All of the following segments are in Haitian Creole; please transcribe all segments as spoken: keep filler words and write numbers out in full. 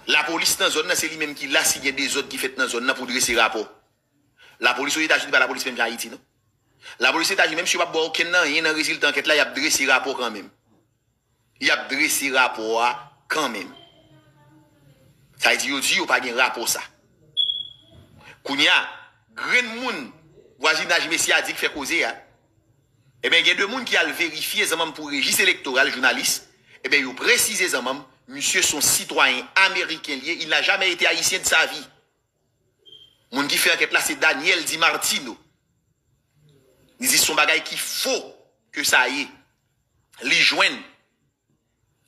Lapolis nan zòn nan, se li menm ki la si gen dezòd ki fèt nan zòn nan pou drese rapò. Lapolis Ozetazini pa lapolis menm jan Ayiti, non. Lapolis Etazini, menm si yo p ap bò okenn nan anyen nan rezilta ankèt la, y ap drese rapò kanmenm. Y ap drese rapò a kanmenm. Sa vle di yo di yo pa gen rapò sa. Kounye a, grenn moun vwazinaj mesye a di k fè koze a, ebyen, gen de moun ki al verifye zanmanm pou rejis elektoral, jounalis, ebyen, yo presize zanmanm, misye se yon sitwayen ameriken li ye, il n'a jamais été haïtien de sa vie. Moun ki fè ankèt la, se Daniel Di Martino. Li di se yon bagay ki fo ke sa ye. Li jwenn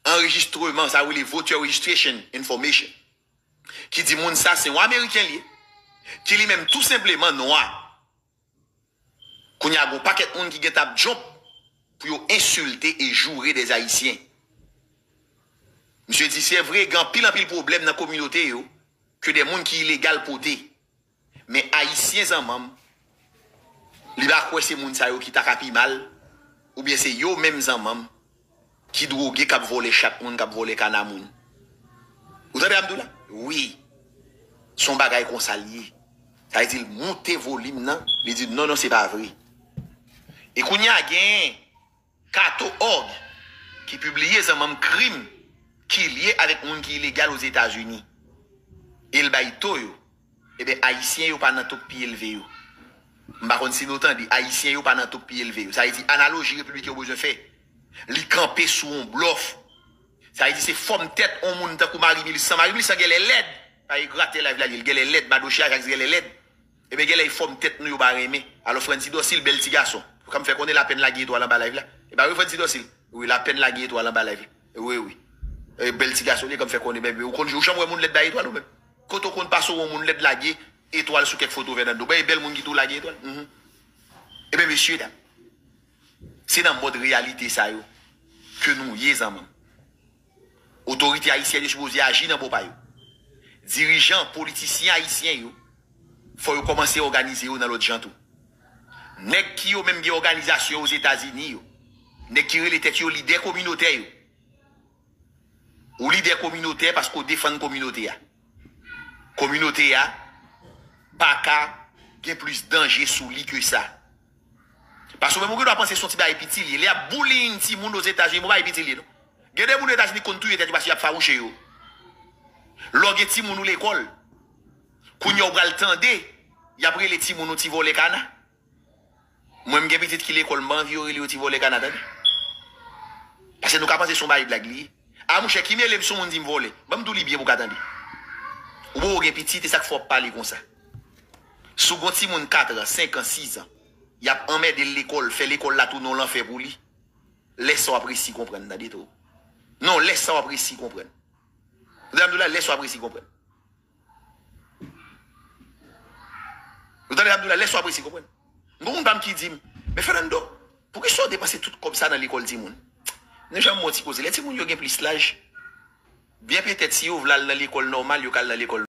anrejistreman, sa yo rele voter registration information, ki di moun sa se yon Ameriken li ye, ki li menm tou senpleman nwa. Kounye a, gen yon pakèt moun ki gentan ap jump pou yo ensilte e joure des Ayisyen. Misye di, se vre, gen anpil, anpil pwoblèm nan kominote yo ke de moun ki ilegal pote. Men Ayisyen zanmanm, li pa kwè se moun sa yo ki ta ka pi mal, oubyen se yo menm zanmanm ki dwoge, k ap vòlè chat moun, k ap vòlè kana moun. Ou tande sa m di w la? Wi. Se yon bagay konsa l ye. Sa vle di l moute volim nan, li di, non, non, se pa vre. E kounye a, gen Kato Org ki pibliye zanmanm krim ki lye avèk moun ki ilegal Ozetazini. E l bay to yo. Ebyen, Ayisyen yo pa nan to k pi elve yo. M pa konn si nou tande, Ayisyen yo pa nan to k pi elve yo. Sa vle di, analoji repibliken yo bezwen fè, li kanpe sou yon blòf. Sa vle di, se fòm tèt yon moun tankou Marie Milcent. Marie Milcent genlè lèd. Pa e gratè live la, li genlè lèd. Madoche Ajax genlè lèd. Ebyen, genlè e fòm tèt nou yo pa renmen. Alò, Frandy Dorcil, bèl ti gason. Ou ka m fè konnen Lapèn lage etwal anba live la. E pa vre, Frandy Dorcil? Wi, Lapèn lage etwal anba live la. Wi, wi. E, bèl ti gason li, ka m fè konnen, bèl, ou konn, ou janm wè moun lèd bay etwal ou menm? Kote w konn pase w wè moun lèd lage etwal sou kèk foto Fernando? Bon, e bèl moun ki tou lage etwal. Mhm. Ebyen, mesye dam, se nan mòd reyalite sa yo ke nou ye, zanmanm. Otorite ayisyèn yo sipoze aji nan bò pa yo. Dirijan, politisyen ayisyen yo, fò yo kòmanse òganize yo nan lòt jan tou. Nèg ki yo menm gen òganizasyon Ozetazini yo, nèg ki rele tèt yo lidè kominotè yo. Ou lidè kominotè paske w defann kominote a. Kominote a pa ka gen plis danje sou li ke sa. Paske w menm ou gen dwa panse se yon ti bagay piti li ye. Lè y ap bullying timoun Ozetazini, bon, bagay piti li ye, non. Gen de moun Etazini ki konn touye tèt yo paske y ap fawouche yo. Lè w gen timoun ou lekòl, kounye a w pral tande y ap rele timoun ou ti vòlè kana. Mwen, m gen pitit ki lekòl, m pa anvi yo rele yo ti vòlè kana, tande. Paske nou ka panse se yon bagay blag li ye. A, monchè, ki mele m si yon moun di m vòlè? Ban m di w li byen pou w ka tande. Ou poko gen pitit, e sa k fè w ap pale konsa. Si w gen yon timoun kat an, senk an, sis an, y ap anmède l lekòl, fè lekòl la tounen yon lanfè pou li. Lè sa w ap resi konprann, tande tou. Non, lè sa w ap resi konprann. Ou tande m di w la, lè sa w ap resi konprann. Ou tande sa m di w la, lè sa w ap resi konprann. M gon moun pa m ki di m, men Fernando, poukisa w depanse tout kòb sa nan lekòl timoun? Nou janm yon ti koze. Lè timoun yo gen plis laj, byen petèt si yo vle al nan lekòl nòmal, yo ka al nan lekòl